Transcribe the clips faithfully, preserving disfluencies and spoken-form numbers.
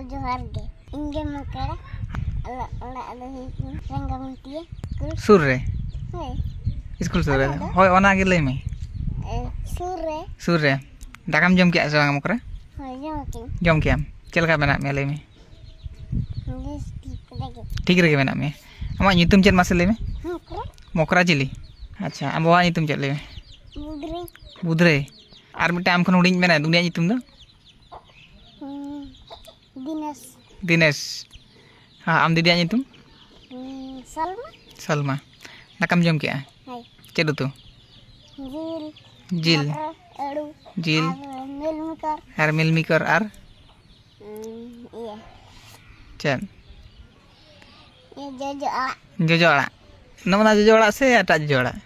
ᱡᱚᱦᱟᱨ ᱜᱮ᱾ ᱤᱧ ᱜᱮ ᱢᱚᱠᱚᱲᱟ᱾ ᱚᱲᱟᱜ, ᱚᱲᱟᱜ ᱫᱚ ᱦᱩᱭᱩᱜ ᱠᱟᱱᱟ ᱨᱟᱸᱜᱟᱢᱟᱹᱴᱤᱭᱟᱹ ᱥᱠᱩᱞ᱾ ᱥᱩᱨ ᱨᱮ? ᱦᱳᱭ᱾ ᱥᱠᱩᱞ ᱥᱩᱨ ᱨᱮ? ᱚᱱᱟ ᱫᱚ? ᱦᱳᱭ, ᱚᱱᱟ ᱜᱮ ᱞᱟᱹᱭ ᱢᱮ᱾ ᱮ, ᱥᱩᱨ ᱨᱮ᱾ ᱥᱩᱨ ᱨᱮ᱾ ᱫᱟᱠᱟᱢ ᱡᱚᱢ ᱠᱮᱜᱼᱟ ᱥᱮ ᱵᱟᱝ ᱢᱚᱠᱚᱨᱟ? ᱦᱳᱭ, ᱡᱚᱢ ᱠᱮᱜᱼᱟᱹᱧ᱾ ᱡᱚᱢ ᱠᱮᱜᱼᱟᱢ? ᱪᱮᱫ ᱞᱮᱠᱟ ᱢᱮᱱᱟᱜ ᱢᱮᱭᱟ ᱞᱟᱹᱭ ᱢᱮ? ᱵᱮᱥ ᱴᱷᱤᱠ ᱨᱮᱜᱮ᱾ ᱴᱷᱤᱠ ᱨᱮᱜᱮ ᱢᱮᱱᱟᱜ ᱢᱮᱭᱟ᱾ ᱟᱢᱟᱜ ᱧᱩᱛᱩᱢ ᱪᱮᱫ ᱢᱟᱥᱮ ᱞᱟᱹᱭ ᱢᱮ? ᱢᱚᱠᱨᱟ᱾ ᱢᱚᱠᱨᱟ ᱪᱤᱞᱤ? ᱟᱪᱪᱷᱟ, ᱟᱢ ᱵᱟᱵᱟᱣᱟᱜ ᱧᱩᱛᱩᱢ ᱪᱮᱫ ᱞᱟᱹᱭ ᱢᱮ? ᱵᱩᱫᱽᱨᱤ᱾ ᱵᱩᱫᱽᱨᱟᱹᱭ᱾ ᱟᱨ ᱢᱤᱫᱴᱟᱝ ᱟᱢ ᱠᱷᱚᱱ ᱦᱩᱰᱤᱧ ᱢᱮᱱᱟᱭ, ᱩᱱᱤᱭᱟᱜ ᱧᱩᱛᱩᱢ ᱫᱚ? ᱦᱩᱸ, ᱫᱤᱱᱮᱥ᱾ ᱫᱤᱱᱮᱥ᱾ ᱦᱮᱸ, ᱟᱢ ᱫᱤᱫᱤᱭᱟᱜ ᱧᱩᱛᱩᱢ? ᱦᱩᱸ, ᱥᱟᱞᱢᱟ᱾ ᱥᱟᱞᱢᱟ᱾ ᱫᱟᱠᱟᱢ ᱡᱚᱢ ᱠᱮᱜᱼᱟ? ᱦᱳᱭ᱾ ᱪᱮᱫ ᱩᱛᱩ? ᱡᱤᱞ᱾ ᱡᱤᱞ᱾ ᱢᱚᱴᱚᱨ, ᱟᱹᱲᱩ᱾ ᱡᱤᱞ᱾ ᱟᱨ ᱢᱤᱞ ᱢᱮᱠᱟᱨ᱾ ᱟᱨ ᱢᱤᱞ ᱢᱮᱠᱟᱨ ᱟᱨ? ᱩᱸ, ᱤᱭᱟᱹ᱾ ᱪᱮᱫ? ᱤᱭᱟᱹ, ᱡᱚᱡᱚ ᱟᱲᱟᱜ᱾ ᱡᱚᱡᱚ ᱟᱲᱟᱜ᱾ ᱱᱚᱜᱼᱚ ᱱᱟ ᱡᱚᱡᱚ ᱟᱲᱟᱜ ᱥᱮ ᱮᱴᱟᱜ ᱡᱚᱡᱚ ᱟᱲᱟᱜ?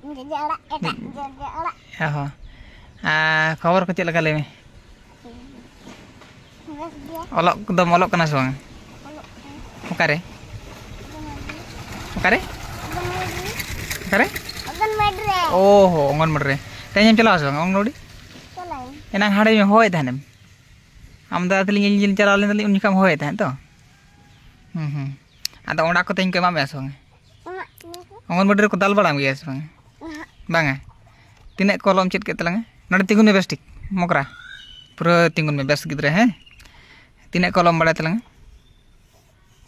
ᱡᱚᱡᱚ ᱟᱲᱟᱜ, ᱮᱴᱟᱜ ᱡᱚᱡᱚ ᱟᱲᱟᱜ᱾ ᱚ ᱦᱚᱸ᱾ ᱟᱨ ᱠᱷᱚᱵᱚᱨ ᱠᱚ ᱪᱮᱫ ᱞᱮᱠᱟ ᱞᱟᱹᱭ ᱢᱮ? ᱵᱮᱥ ᱜᱮᱭᱟ᱾ ᱚᱞᱚᱜ ᱫᱚᱢ ᱚᱞᱚᱜ ᱠᱟᱱᱟ ᱥᱮ ᱵᱟᱝ? ᱚᱞᱚᱜ ᱠᱟᱱᱟ᱾ ᱚᱠᱟᱨᱮ? ᱚᱠᱟᱨᱮ? ᱚᱠᱟᱨᱮ? ᱚᱠᱟᱨᱮ? ᱚᱝᱜᱚᱱᱵᱟᱲᱤ ᱨᱮ᱾ ᱚ ᱦᱚᱸ, ᱚᱝᱜᱚᱱᱵᱟᱲᱤ ᱨᱮ᱾ ᱛᱮᱦᱮᱧ ᱮᱢ ᱪᱟᱞᱟᱣ ᱥᱮ ᱵᱟᱝ ᱚᱝᱜᱚᱱᱵᱟᱲᱤ? ᱪᱟᱞᱟᱣ ᱤᱧ᱾ ᱮᱱᱟᱝ ᱦᱟᱸᱰᱮ ᱦᱚᱦᱚᱭᱮᱫ ᱛᱟᱦᱮᱱᱮᱢ᱾ ᱟᱢ ᱫᱟᱫᱟ ᱛᱟᱹᱞᱤᱧ ᱤᱧ ᱪᱟᱞᱟᱣ ᱞᱮᱱ ᱛᱟᱞᱤᱧ, ᱩᱱ ᱡᱚᱠᱷᱚᱱ ᱮᱢ ᱦᱚᱦᱚᱭᱮᱫ ᱛᱟᱦᱮᱸᱫ ᱛᱚ? ᱦᱩᱸ, ᱦᱩᱸ᱾ ᱟᱫᱚ ᱚᱱᱟ ᱠᱚ ᱛᱮᱦᱮᱧ ᱠᱚ ᱮᱢᱟᱜ ᱢᱮᱭᱟ ᱥᱮ ᱵᱟᱝ? ᱮᱢᱟᱜ ᱢᱮᱭᱟ ᱠᱚ᱾ ᱚᱝᱜᱚᱱᱵᱟᱲᱤ ᱨᱮᱠᱚ ᱫᱟᱞ ᱵᱟᱲᱟ ᱢᱮᱭᱟ ᱥᱮ ᱵᱟᱝ? ᱮᱦᱮᱸᱜ᱾ ᱵᱟᱝᱟ? ᱛᱤᱱᱟᱹᱜ ᱠᱚᱞ ᱮᱢ ᱪᱮᱫ ᱠᱮᱫ ᱛᱟᱞᱟᱝᱟ? ᱱᱚᱰᱮ ᱛᱤᱸᱜᱩᱱ ᱢᱮ ᱵᱮᱥ ᱴᱷᱤᱠ, ᱢᱚᱠᱨᱟ᱾ ᱯᱩᱨᱟᱹ ᱛᱤᱸᱜᱩᱱ ᱢᱮ ᱵᱮᱥ ᱜᱤᱫᱽᱨᱟᱹ, ᱦᱮᱸ? ᱛᱤᱱᱟᱹᱜ ᱠᱚᱞ ᱮᱢ ᱵᱟᱲᱟᱭ ᱛᱟᱞᱟᱝᱟ?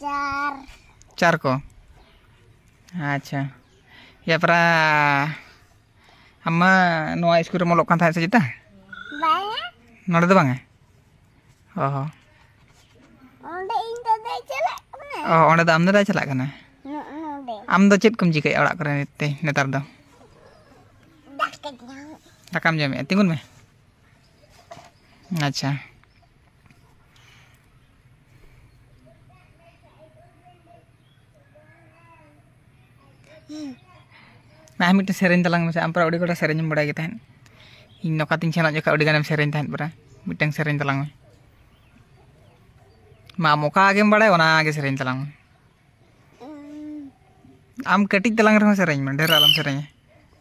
ᱪᱟᱨ᱾ ᱪᱟᱨ ᱠᱚ? ᱟᱪᱪᱷᱟ᱾ ᱭᱟ ᱯᱟᱨᱟ, ᱟᱢ ᱢᱟ ᱱᱚᱣᱟ ᱥᱠᱩᱞ ᱨᱮᱢ ᱚᱞᱚᱜ ᱠᱟᱱ ᱛᱟᱦᱮᱸᱫ ᱥᱮ ᱪᱮᱛᱟ? ᱵᱟᱝᱟ᱾ ᱱᱚᱰᱮ ᱫᱚ ᱵᱟᱝᱟ? ᱚ ᱦᱚᱸ᱾ ᱚᱸᱰᱮ ᱤᱧ ᱫᱟᱫᱟᱭ ᱪᱟᱞᱟᱜ ᱠᱟᱱᱟ᱾ ᱚ, ᱚᱸᱰᱮ ᱫᱚ ᱟᱢ ᱫᱟᱫᱟᱭ ᱪᱟᱞᱟᱜ ᱠᱟᱱᱟ? ᱱᱚ-, ᱱᱚᱰᱮ᱾ ᱟᱢ ᱫᱚ ᱪᱮᱫ ᱠᱚᱢ ᱪᱤᱠᱟᱹᱭᱮᱫᱼᱟ ᱚᱲᱟᱜ ᱠᱚᱨᱮ ᱱᱤᱛ-, ᱱᱮᱛᱟᱨ ᱫᱚ? ᱫᱟᱠᱟ ᱡᱚᱢ᱾ ᱫᱟᱠᱟᱢ ᱡᱚᱢᱮᱫᱼᱟ? ᱛᱤᱸᱜᱩᱱ ᱢᱮ᱾ ᱟᱪᱪᱷᱟ᱾ ᱟᱨ ᱢᱤᱫᱴᱮᱱ ᱥᱮᱨᱮᱧ ᱛᱟᱞᱟᱝ ᱢᱮᱥᱮ, ᱟᱢ ᱯᱟᱨᱟ ᱟᱹᱰᱤ ᱜᱚᱴᱟ ᱥᱮᱨᱮᱧ ᱮᱢ ᱵᱟᱲᱟᱭ ᱜᱮ ᱛᱟᱦᱮᱸᱫ᱾ ᱤᱧ ᱱᱚᱝᱠᱟᱛᱤᱧ ᱥᱮᱱᱚᱜ ᱡᱚᱠᱷᱚᱱ ᱟᱹᱰᱤ ᱜᱟᱱᱮᱢ ᱥᱮᱨᱮᱧ ᱛᱟᱦᱮᱸᱫ ᱯᱟᱨᱟ᱾ ᱢᱤᱫᱴᱟᱝ ᱥᱮᱨᱮᱧ ᱛᱟᱞᱟᱝ ᱢᱮ᱾ ᱢᱟ, ᱟᱢ ᱚᱠᱟ ᱜᱮᱢ ᱵᱟᱲᱟᱭ, ᱚᱱᱟ ᱜᱮ ᱥᱮᱨᱮᱧ ᱛᱟᱞᱟᱝ ᱢᱮ᱾ ᱩᱸ᱾ ᱟᱢ ᱠᱟᱹᱴᱤᱡ ᱛᱟᱞᱟᱝ ᱨᱮᱦᱚᱸ ᱥᱮᱨᱮᱧ ᱢᱮ, ᱰᱷᱮᱨ ᱟᱞᱚᱢ ᱥᱮᱨᱮᱧᱟ᱾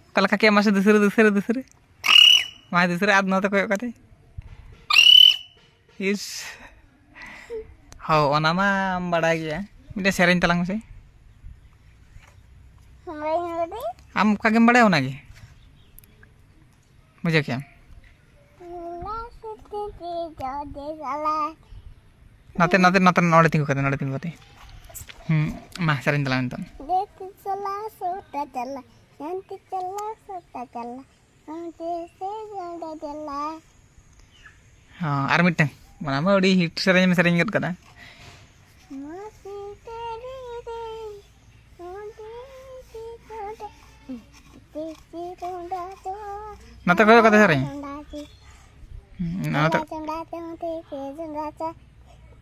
ᱚᱠᱟ ᱞᱮᱠᱟ ᱠᱮᱫ ᱢᱟᱥᱮ ᱫᱩᱥᱨᱟᱹ, ᱫᱩᱥᱨᱟᱹ, ᱫᱩᱥᱨᱟᱹ᱾ ᱢᱟ, ᱫᱩᱥᱨᱟᱹ ᱟᱨ ᱱᱚᱛᱮ ᱠᱚᱭᱚᱜ ᱠᱟᱛᱮ᱾ ᱤᱥ, ᱦᱚᱸ, ᱚᱱᱟ ᱢᱟᱢ ᱵᱟᱲᱟᱭ ᱜᱮᱭᱟ᱾ ᱢᱤᱫᱴᱮᱱ ᱥᱮᱨᱮᱧ ᱛᱟᱞᱟᱝ ᱢᱮᱥᱮ᱾ ᱵᱟᱹᱧ ᱵᱟᱰᱟᱭᱟ᱾ ᱟᱢ ᱚᱠᱟ ᱜᱮᱢ ᱵᱟᱲᱟᱭᱟ ᱚᱱᱟᱜᱮ᱾ ᱵᱩᱡᱷᱟᱹᱣ ᱠᱮᱜᱼᱟᱢ? ᱞᱟ ᱥᱩᱛᱤ ᱛᱤ ᱡᱚᱫᱮ ᱜᱟᱞᱟ᱾ ᱱᱟᱛᱮ ᱱᱟᱛᱮ ᱱᱟᱛᱮ ᱱᱚᱰᱮ ᱛᱤᱸᱜᱩ ᱠᱟᱛᱮ, ᱱᱚᱰᱮ ᱛᱤᱸᱜᱩ ᱠᱟᱛᱮ᱾ ᱦᱩᱸ, ᱢᱟ ᱥᱮᱨᱮᱧ ᱛᱟᱞᱟᱝ ᱢᱮ ᱱᱤᱛᱚᱜ᱾ ᱫᱮᱠ ᱪᱟᱞᱟ ᱥᱩᱴᱟ ᱪᱟᱞᱟ, ᱡᱟᱱᱛᱤ ᱪᱟᱞᱟ ᱥᱩᱴᱟ ᱪᱟᱞᱟ, ᱡᱟᱱᱛᱤ ᱥᱮ ᱡᱚᱫᱮ ᱪᱟᱞᱟ᱾ ᱦᱚᱸ, ᱟᱨ ᱢᱤᱫᱴᱟᱝ᱾ ᱚᱱᱟ ᱢᱟ ᱟᱹᱰᱤ hit ᱥᱮᱨᱮᱧ ᱮᱢ ᱥᱮᱨᱮᱧ ᱜᱚᱫ ᱠᱟᱫᱟ᱾ ᱢᱟᱥᱤ ᱛᱮᱨᱮ ᱨᱮ, ᱢᱚᱫᱮ ᱥᱤ ᱛᱚᱰᱮ, ᱛᱮᱥᱤ ᱨᱚᱸᱰᱟ ᱪᱚ᱾ ᱱᱚᱛᱮ ᱠᱚᱭᱚᱜ ᱠᱟᱛᱮ ᱥᱮᱨᱮᱧ᱾ ᱨᱚᱸᱰᱟ ᱪᱚ᱾ ᱦᱩᱸ, ᱱᱚᱛᱮ᱾ ᱨᱚᱸᱰᱟ ᱪᱚᱸᱰᱟ ᱪᱚ, ᱛᱮᱥᱤ ᱨᱚᱸᱰᱟ ᱪᱚ᱾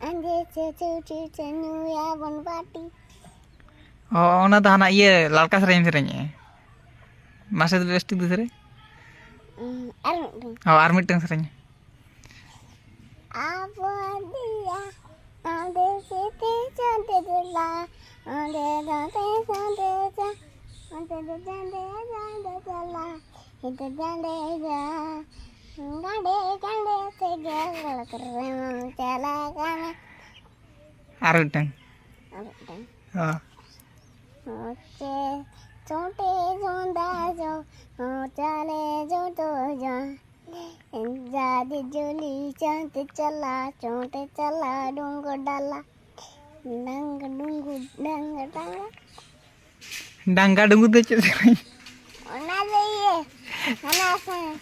ᱟᱸᱡᱮ ᱪᱚ, ᱪᱚ, ᱪᱚ, ᱪᱚ, ᱧᱩᱭᱟᱵᱚᱱ ᱵᱟᱹᱴᱤ᱾ ᱚ, ᱚᱱᱟ ᱫᱚ ᱦᱟᱱᱟ ᱤᱭᱟᱹ ᱞᱟᱲᱠᱟ ᱥᱮᱨᱮᱧ ᱮᱢ ᱥᱮᱨᱮᱧᱮᱜᱼᱟ᱾ ᱢᱟᱥᱮ ᱛᱚᱵᱮ ᱵᱮᱥ ᱴᱷᱤᱠ ᱫᱤᱥᱟᱹ ᱨᱮ᱾ ᱩᱸ, ᱟᱨ ᱢᱤᱫᱴᱟᱝ᱾ ᱦᱚᱸ, ᱟᱨ ᱢᱤᱫᱴᱟᱝ ᱥᱮᱨᱮᱧ᱾ ᱟᱵᱚ ᱫᱤᱭᱟ ᱚᱸᱰᱮ ᱥᱤᱛᱤ ᱪᱟᱸᱫᱮ ᱫᱮᱞᱟ, ᱚᱸᱰᱮ ᱫᱚ ᱫᱮ ᱪᱟᱸᱫᱮ ᱪᱟ-, ᱚᱸᱰᱮ ᱫᱚ ᱪᱟᱸᱫᱮ ᱪᱟᱸᱫᱮ ᱪᱟᱞᱟ, ᱦᱤᱛ ᱪᱟᱸᱫᱮ ᱪᱟ-, ᱜᱟᱸᱰᱮ ᱜᱟᱸᱰᱮ ᱛᱮᱜᱮ ᱞᱚᱲ ᱠᱚᱨᱮᱢ ᱪᱟᱞᱟᱜ ᱠᱟᱱᱟ᱾ ᱟᱨ ᱢᱤᱫᱴᱟᱝ᱾ ᱟᱨ ᱢᱤᱫᱴᱟᱝ᱾ ᱦᱚᱸ᱾ ᱦᱚᱸᱪᱮ ᱪᱚᱴᱮ ᱡᱚᱸᱰᱟ ᱡᱚ, ᱦᱚᱸ ᱪᱟᱞᱮ ᱡᱚᱸᱰᱚ ᱡᱚ᱾ ᱡᱟᱫᱤ ᱡᱚᱞᱤ ᱪᱟᱸᱫ ᱪᱟᱞᱟ, ᱪᱚᱴᱮ ᱪᱟᱞᱟ ᱰᱩᱝᱜᱩ ᱰᱟᱞᱟ᱾ ᱰᱟᱝᱜᱟ ᱰᱩᱝᱜᱩ, ᱰᱟᱝᱜᱟ ᱰᱟᱝᱜᱟ᱾ ᱰᱟᱝᱜᱟ ᱰᱩᱝᱜᱩ ᱫᱚ ᱪᱮᱫ ᱥᱮᱨᱮᱧ? ᱚᱱᱟ ᱫᱚ ᱤᱭᱟᱹ, ᱦᱟᱱᱟ ᱥᱮ-,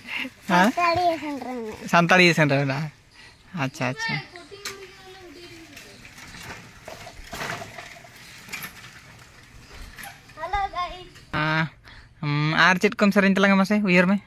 ᱦᱮᱸ? ᱥᱟᱱᱛᱟᱲᱤ ᱥᱮᱸᱫᱽᱨᱟ ᱢᱮᱱᱟᱜᱼᱟ᱾ ᱥᱟᱱᱛᱟᱲᱤ ᱥᱮᱸᱫᱽᱨᱟ ᱢᱮᱱᱟᱜᱼᱟ᱾ ᱟᱪᱪᱷᱟ, ᱟᱪᱪᱷᱟ᱾ Hello guys. ᱟᱸ, ᱩᱢ, ᱟᱨ ᱪᱮᱫ ᱠᱚᱢ ᱥᱮᱨᱮᱧ ᱛᱟᱞᱟᱝᱟ ᱢᱟᱥᱮ, ᱩᱭᱦᱟᱹᱨ ᱢᱮ᱾